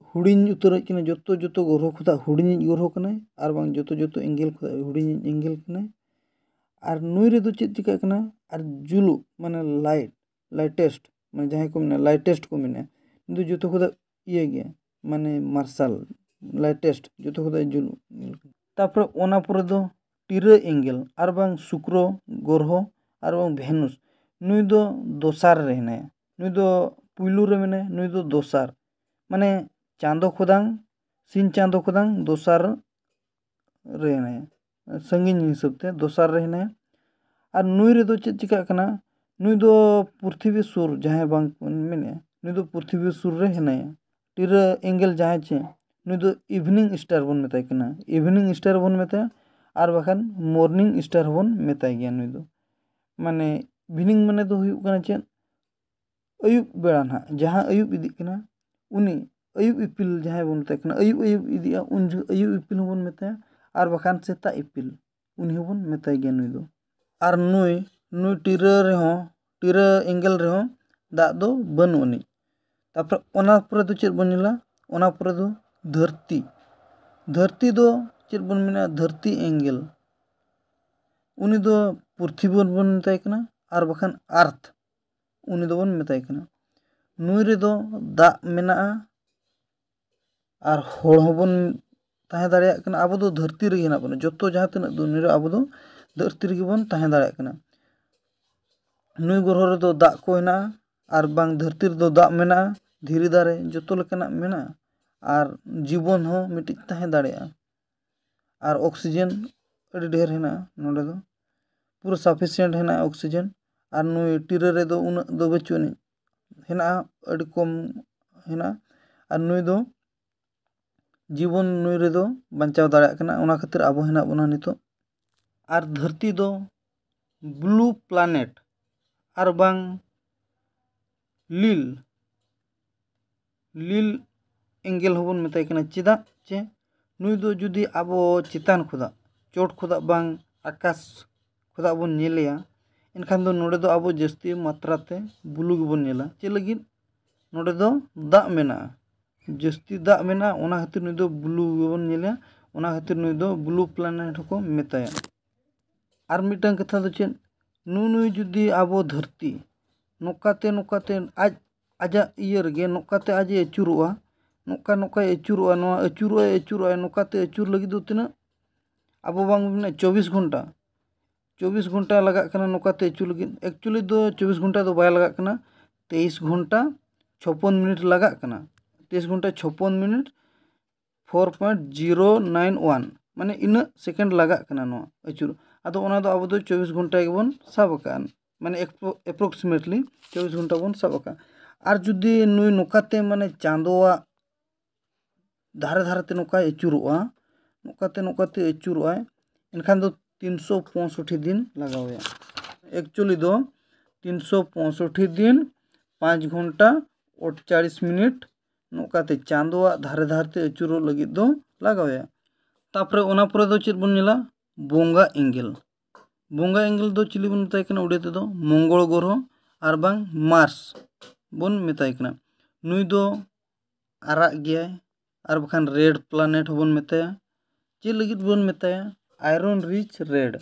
ᱦᱩᱰᱤᱧ ᱩᱛᱟᱹᱨᱤᱡ ᱠᱟᱱᱟᱭ, ᱡᱚᱛᱚ, ᱡᱚᱛᱚ ᱜᱨᱚᱦᱚ ᱠᱷᱚᱱᱟᱜ ᱦᱩᱰᱤᱧᱤᱡ ᱜᱨᱚᱦᱚ ᱠᱟᱱᱟᱭ, ᱟᱨ ᱵᱟᱝ ᱡᱚᱛᱚ, ᱡᱚᱛᱚ ᱮᱸᱜᱮᱞ ᱠᱷᱚᱱᱟᱜ ᱦᱩᱰᱤᱧᱤᱡ ᱮᱸᱜᱮᱞ ᱠᱟᱱᱟᱭ᱾ ᱟᱨ ᱱᱩᱭ ᱨᱮᱫᱚ ᱪᱮᱫ ᱪᱤᱠᱟᱹᱜ ᱠᱟᱱᱟ? ᱟᱨ ᱡᱩᱞᱩᱜ, ᱢᱟᱱᱮ ᱞᱟᱭᱤᱴ, ᱞᱟᱭᱴᱮᱥᱴ, ᱢᱟᱱᱮ ᱡᱟᱦᱟᱸᱭ ᱠᱚ ᱢᱮᱱᱟ ᱞᱟᱭᱴᱮᱥᱴ ᱠᱚ ᱢᱮᱱᱟ, ᱱᱩᱭ ᱫᱚ ᱡᱚᱛᱚ ᱠᱷᱚᱱᱟᱜ ᱤᱭᱟᱹ ᱜᱮᱭᱟ, ᱢᱟᱱᱮ ᱢᱟᱨᱥᱟᱞ, ᱞᱟᱭᱴᱮᱥᱴ, ᱡᱚᱛᱚ ᱠᱷᱚᱱᱟᱜ ᱡᱩᱞᱩᱜ᱾ ᱛᱟᱯᱚᱨᱮ ᱚᱱᱟ ᱯᱚᱨᱮ ᱫᱚ ᱴᱤᱨᱟᱹ ᱮᱸᱜᱮᱞ, ᱟᱨ ᱵᱟᱝ ᱥᱩᱠᱨᱚ ᱜᱨᱚᱦᱚ, ᱟᱨ ᱵᱟᱝ ᱵᱷᱮᱱᱩᱥ, ᱱᱩᱭ ᱫᱚ ᱫᱚᱥᱟᱨ ᱨᱮ ᱦᱮᱱᱟᱭᱟ᱾ ᱱᱩᱭ ᱫᱚ ᱯᱩᱭᱞᱩ ᱨᱮ ᱢᱮᱱᱟᱭᱟ, ᱱᱩᱭ ᱫᱚ ᱫᱚᱥᱟᱨ, ᱢᱟᱱᱮ ᱪᱟᱸᱫᱚ ᱠᱷᱚᱫᱟᱝ, ᱥᱤᱧ ᱪᱟᱸᱫᱚ ᱠᱷᱚᱫᱟᱝ ᱫᱚᱥᱟᱨ ᱨᱮ ᱦᱮᱱᱟᱭᱟ, ᱥᱟᱺᱜᱤᱧ ᱦᱤᱥᱟᱹᱵ ᱛᱮ ᱫᱚᱥᱟᱨ ᱨᱮ ᱦᱮᱱᱟᱭᱟ᱾ ᱟᱨ ᱱᱩᱭ ᱨᱮᱫᱚ ᱪᱮᱫ ᱪᱤᱠᱟᱹᱜ ᱠᱟᱱᱟ? ᱱᱩᱭ ᱫᱚ ᱯᱨᱤᱛᱷᱤᱵᱤ ᱥᱩᱨ, ᱡᱟᱦᱟᱸᱭ ᱵᱟᱝ ᱢᱮᱱᱮᱫᱼᱟ, ᱱᱩᱭ ᱫᱚ ᱯᱨᱤᱛᱷᱤᱵᱤ ᱥᱩᱨ ᱨᱮ ᱦᱮᱱᱟᱭᱟ᱾ ᱴᱤᱨᱟᱹ ᱮᱸᱜᱮᱞ ᱡᱟᱦᱟᱸᱭ ᱪᱮ, ᱱᱩᱭ ᱫᱚ ᱤᱵᱷᱤᱱᱤᱝ ᱥᱴᱟᱨ ᱵᱚᱱ ᱢᱮᱛᱟᱭ ᱠᱟᱱᱟ, ᱤᱵᱷᱤᱱᱤᱝ ᱥᱴᱟᱨ ᱵᱚᱱ ᱢᱮᱛᱟᱭᱟ, ᱟᱨ ᱵᱟᱠᱷᱟᱱ ᱢᱚᱨᱱᱤᱝ ᱥᱴᱟᱨ ᱦᱚᱸᱵᱚᱱ ᱢᱮᱛᱟᱭ ᱜᱮᱭᱟ ᱱᱩᱭ ᱫᱚ᱾ ᱢᱟᱱᱮ ᱤᱵᱷᱤᱱᱤᱝ ᱢᱟᱱᱮ ᱫᱚ ᱦᱩᱭᱩᱜ ᱠᱟᱱᱟ ᱪᱮᱫ? ᱟᱹᱭᱩᱵ ᱵᱮᱲᱟ ᱱᱟᱦᱟᱜ ᱡᱟᱦᱟᱸ ᱟᱹᱭᱩᱵ ᱤᱫᱤᱜ ᱠᱟᱱᱟ, ᱩᱱᱤ ᱟᱹᱭᱩᱵ ᱤᱯᱤᱞ ᱡᱟᱦᱟᱸᱭ ᱵᱚᱱ ᱢᱮᱛᱟᱭ ᱠᱟᱱᱟ, ᱟᱹᱭᱩᱵ ᱟᱹᱭᱩᱵ ᱤᱫᱤᱜᱼᱟ, ᱩᱱ ᱡᱚᱠᱷᱚᱱ ᱟᱹᱭᱩᱵ ᱤᱯᱤᱞ ᱦᱚᱸᱵᱚᱱ ᱢᱮᱛᱟᱭᱟ, ᱟᱨ ᱵᱟᱠᱷᱟᱱ ᱥᱮᱛᱟᱜ ᱤᱯᱤᱞ, ᱩᱱᱤ ᱦᱚᱸᱵᱚᱱ ᱢᱮᱛᱟᱭ ᱜᱮᱭᱟ ᱱᱩᱭ ᱫᱚ᱾ ᱟᱨ ᱱᱩᱭ, ᱱᱩᱭ ᱴᱤᱨᱟᱹ ᱨᱮᱦᱚᱸ, ᱴᱤᱨᱟᱹ ᱮᱸᱜᱮᱞ ᱨᱮᱦᱚᱸ ᱫᱟᱜ ᱫᱚ ᱵᱟᱹᱱᱩᱜ ᱟᱹᱱᱤᱡ᱾ ᱛᱟᱨᱯᱚᱨᱮ ᱚᱱᱟ ᱯᱚᱨᱮ ᱫᱚ ᱪᱮᱫ ᱵᱚᱱ ᱧᱮᱞᱟ? ᱚᱱᱟ ᱯᱚᱨᱮ ᱫᱚ ᱫᱷᱟᱹᱨᱛᱤ᱾ ᱫᱷᱟᱹᱨᱛᱤ ᱫᱚ ᱪᱮᱫ ᱵᱚᱱ ᱢᱮᱱᱟ? ᱫᱷᱟᱹᱨᱛᱤ ᱮᱸᱜᱮᱞ᱾ ᱩᱱᱤ ᱫᱚ ᱯᱨᱤᱛᱷᱤᱵᱤ ᱵᱚᱱ ᱢᱮᱛᱟᱭ ᱠᱟᱱᱟ, ᱟᱨ ᱵᱟᱠᱷᱟᱱ ᱟᱨᱛᱷ ᱩᱱᱤ ᱫᱚᱵᱚᱱ ᱢᱮᱛᱟᱭ ᱠᱟᱱᱟ᱾ ᱱᱩᱭ ᱨᱮᱫᱚ ᱫᱟᱜ ᱢᱮᱱᱟᱜᱼᱟ, ᱟᱨ ᱦᱚᱲ ᱦᱚᱸᱵᱚᱱ ᱛᱟᱦᱮᱸ ᱫᱟᱲᱮᱭᱟᱜ ᱠᱟᱱᱟ᱾ ᱟᱵᱚ ᱫᱚ ᱫᱷᱟᱹᱨᱛᱤ ᱨᱮᱜᱮ ᱦᱮᱱᱟᱜ ᱵᱚᱱᱟ, ᱡᱚᱛᱚ ᱡᱟᱦᱟᱸ ᱛᱤᱱᱟᱹᱜ ᱫᱩᱱᱤᱭᱟᱹ ᱨᱮ ᱟᱵᱚ ᱫᱚ ᱫᱷᱟᱹᱨᱛᱤ ᱨᱮᱜᱮ ᱵᱚᱱ ᱛᱟᱦᱮᱸ ᱫᱟᱲᱮᱭᱟᱜ ᱠᱟᱱᱟ᱾ ᱱᱩᱭ ᱜᱨᱚᱦᱚ ᱨᱮᱫᱚ ᱫᱟᱜ ᱠᱚ ᱦᱮᱱᱟᱜᱼᱟ, ᱟᱨ ᱵᱟᱝ ᱫᱷᱟᱹᱨᱛᱤ ᱨᱮᱫᱚ ᱫᱟᱜ ᱢᱮᱱᱟᱜᱼᱟ, ᱫᱷᱤᱨᱤ ᱫᱟᱨᱮ ᱡᱚᱛᱚ ᱞᱮᱠᱟᱱᱟᱜ ᱢᱮᱱᱟᱜᱼᱟ, ᱟᱨ ᱡᱤᱵᱚᱱ ᱦᱚᱸ ᱢᱤᱫᱴᱤᱡ ᱛᱟᱦᱮᱸ ᱫᱟᱲᱮᱭᱟᱜᱼᱟ᱾ ᱟᱨ ᱚᱠᱥᱤᱡᱮᱱ ᱟᱹᱰᱤ ᱰᱷᱮᱨ ᱦᱮᱱᱟᱜᱼᱟ ᱱᱚᱰᱮ ᱫᱚ, ᱯᱩᱨᱟᱹ sufficient ᱦᱮᱱᱟᱜᱼᱟ ᱚᱠᱥᱤᱡᱮᱱ᱾ ᱟᱨ ᱱᱩᱭ ᱴᱤᱨᱟᱹ ᱨᱮᱫᱚ ᱩᱱᱟᱹᱜ ᱫᱚ ᱵᱟᱹᱪᱩᱜ ᱟᱹᱱᱤᱡ, ᱦᱮᱱᱟᱜᱼᱟ, ᱟᱹᱰᱤ ᱠᱚᱢ ᱦᱮᱱᱟᱜᱼᱟ᱾ ᱟᱨ ᱱᱩᱭ ᱫᱚ ᱡᱤᱵᱚᱱ ᱱᱩᱭ ᱨᱮᱫᱚ ᱵᱟᱧᱪᱟᱣ ᱫᱟᱲᱮᱭᱟᱜ ᱠᱟᱱᱟ, ᱚᱱᱟ ᱠᱷᱟᱹᱛᱤᱨ ᱟᱵᱚ ᱦᱮᱱᱟᱜ ᱵᱚᱱᱟ ᱱᱤᱛᱚᱜ᱾ ᱟᱨ ᱫᱷᱟᱹᱨᱛᱤ ᱫᱚ blue planet ᱟᱨ ᱵᱟᱝ lil lil angel ᱦᱚᱸᱵᱚᱱ ᱢᱮᱛᱟᱭ ᱠᱟᱱᱟ᱾ ᱪᱮᱫᱟᱜ ᱪᱮ ᱱᱩᱭ ᱫᱚ ᱡᱩᱫᱤ ᱟᱵᱚ ᱪᱮᱛᱟᱱ ᱠᱷᱚᱱᱟᱜ, ᱪᱚᱴ ᱠᱷᱚᱱᱟᱜ ᱵᱟᱝ ᱟᱠᱟᱥ ᱠᱷᱚᱱᱟᱜ ᱵᱚᱱ ᱧᱮᱞᱮᱭᱟ, ᱮᱱᱠᱷᱟᱱ ᱫᱚ ᱱᱚᱰᱮ ᱫᱚ ᱟᱵᱚ ᱡᱟᱹᱥᱛᱤ ᱢᱟᱛᱨᱟ ᱛᱮ blue ᱜᱮᱵᱚᱱ ᱧᱮᱞᱟ᱾ ᱪᱮᱫ ᱞᱟᱹᱜᱤᱫ? ᱱᱚᱰᱮ ᱫᱚ ᱫᱟᱜ ᱢᱮᱱᱟᱜᱼᱟ, ᱡᱟᱹᱥᱛᱤ ᱫᱟᱜ ᱢᱮᱱᱟᱜᱼᱟ, ᱚᱱᱟ ᱠᱷᱟᱹᱛᱤᱨ ᱱᱩᱭ ᱫᱚ blue ᱜᱮᱵᱚᱱ ᱧᱮᱞᱟ, ᱚᱱᱟ ᱠᱷᱟᱹᱛᱤᱨ ᱱᱩᱭ ᱫᱚ blue planet ᱦᱚᱸᱠᱚ ᱢᱮᱛᱟᱭᱟ᱾ ᱟᱨ ᱢᱤᱫᱴᱟᱝ ᱠᱟᱛᱷᱟ ᱫᱚ ᱪᱮᱫ, ᱱᱩᱭ ᱱᱩᱭ ᱡᱩᱫᱤ ᱟᱵᱚ ᱫᱷᱟᱹᱨᱛᱤ ᱱᱚᱝᱠᱟᱛᱮ ᱱᱚᱝᱠᱟᱛᱮ ᱟᱡ ᱟᱡᱟᱜ ᱤᱭᱟᱹ ᱨᱮᱜᱮ ᱱᱚᱝᱠᱟᱛᱮ ᱟᱡ ᱮ ᱟᱹᱪᱩᱨᱚᱜᱼᱟ, ᱱᱚᱝᱠᱟ ᱱᱚᱝᱠᱟᱭ ᱟᱹᱪᱩᱨᱚᱜᱼᱟ, ᱱᱚᱣᱟ ᱟᱹᱪᱩᱨᱚᱜᱼᱟᱭ ᱟᱹᱪᱩᱨᱚᱜᱼᱟᱭ, ᱱᱚᱝᱠᱟᱛᱮ ᱟᱹᱪᱩᱨ ᱞᱟᱹᱜᱤᱫ ᱫᱚ ᱛᱤᱱᱟᱹᱜ ᱟᱵᱚ ᱵᱟᱝ ᱢᱮᱱᱟ ᱪᱚᱵᱵᱤᱥ ᱜᱷᱚᱱᱴᱟ, ᱪᱚᱵᱵᱤᱥ ᱜᱷᱚᱱᱴᱟ ᱞᱟᱜᱟᱜ ᱠᱟᱱᱟ ᱱᱚᱝᱠᱟᱛᱮ ᱟᱹᱪᱩᱨ ᱞᱟᱹᱜᱤᱫ᱾ Actually ᱫᱚ ᱪᱚᱵᱵᱤᱥ ᱜᱷᱚᱱᱴᱟ ᱫᱚ ᱵᱟᱭ ᱞᱟᱜᱟᱜ ᱠᱟᱱᱟ, ᱛᱮᱭᱤᱥ ᱜᱷᱚᱱᱴᱟ ᱪᱷᱚᱯᱚᱱ ᱢᱤᱱᱤᱴ ᱞᱟᱜᱟᱜ ᱠᱟᱱᱟ, ᱛᱮᱭᱤᱥ ᱜᱷᱚᱱᱴᱟ ᱪᱷᱚᱯᱚᱱ minute four point zero nine one, ᱢᱟᱱᱮ ᱤᱱᱟᱹᱜ ᱥᱮᱠᱮᱱᱰ ᱞᱟᱜᱟᱜ ᱠᱟᱱᱟ ᱱᱚᱣᱟ ᱟᱹᱪᱩᱨ᱾ ᱟᱫᱚ ᱚᱱᱟ ᱫᱚ ᱟᱵᱚ ᱫᱚ ᱪᱚᱵᱵᱤᱥ ᱜᱷᱚᱱᱴᱟ ᱜᱮᱵᱚᱱ ᱥᱟᱵ ᱟᱠᱟᱫᱼᱟ, ᱢᱟᱱᱮ approximately ᱪᱚᱵᱵᱤᱥ ᱜᱷᱚᱱᱴᱟ ᱵᱚᱱ ᱥᱟᱵ ᱟᱠᱟᱫᱼᱟ᱾ ᱟᱨ ᱡᱩᱫᱤ ᱱᱩᱭ ᱱᱚᱝᱠᱟᱛᱮ ᱢᱟᱱᱮ ᱪᱟᱸᱫᱳᱣᱟᱜ ᱫᱷᱟᱨᱮ ᱫᱷᱟᱨᱮ ᱛᱮ ᱱᱚᱝᱠᱟᱭ ᱟᱹᱪᱩᱨᱚᱜᱼᱟ, ᱱᱚᱝᱠᱟᱛᱮ ᱱᱚᱝᱠᱟᱛᱮ ᱟᱹᱪᱩᱨᱚᱜᱼᱟᱭ, ᱮᱱᱠᱷᱟᱱ ᱫᱚ ᱛᱤᱱᱥᱚ ᱯᱚᱸᱭᱥᱚᱴᱴᱤ ᱫᱤᱱ ᱞᱟᱜᱟᱣ ᱟᱭᱟ᱾ Actually ᱫᱚ ᱛᱤᱱᱥᱚ ᱯᱚᱸᱭᱥᱚᱴᱴᱤ ᱫᱤᱱ, ᱯᱟᱸᱪ ᱜᱷᱚᱱᱴᱟ, ᱟᱴᱪᱟᱲᱤᱥ ᱢᱤᱱᱤᱴ ᱱᱚᱝᱠᱟᱛᱮ ᱪᱟᱸᱫᱳᱣᱟᱜ ᱫᱷᱟᱨᱮ ᱫᱷᱟᱨᱮ ᱛᱮ ᱟᱹᱪᱩᱨᱚᱜ ᱞᱟᱹᱜᱤᱫ ᱫᱚ ᱞᱟᱜᱟᱣ ᱟᱭᱟ᱾ ᱛᱟᱯᱚᱨᱮ ᱚᱱᱟ ᱯᱚᱨᱮ ᱫᱚ ᱪᱮᱫ ᱵᱚᱱ ᱧᱮᱞᱟ? ᱵᱚᱸᱜᱟ ᱮᱸᱜᱮᱞ᱾ ᱵᱚᱸᱜᱟ ᱮᱸᱜᱮᱞ ᱫᱚ ᱪᱤᱞᱤ ᱵᱚᱱ ᱢᱮᱛᱟᱭ ᱠᱟᱱᱟ? ᱩᱲᱤᱭᱟ ᱛᱮᱫᱚ ᱢᱚᱝᱜᱚᱞ ᱜᱨᱚᱦᱚ ᱟᱨ ᱵᱟᱝ ᱢᱟᱨᱥ ᱵᱚᱱ ᱢᱮᱛᱟᱭ ᱠᱟᱱᱟ᱾ ᱱᱩᱭ ᱫᱚ ᱟᱨᱟᱜ ᱜᱮᱭᱟᱭ, ᱟᱨ ᱵᱟᱠᱷᱟᱱ red planet ᱦᱚᱸᱵᱚᱱ ᱢᱮᱛᱟᱭᱟ᱾ ᱪᱮᱫ ᱞᱟᱹᱜᱤᱫ ᱵᱚᱱ ᱢᱮᱛᱟᱭᱟ? Iron rich red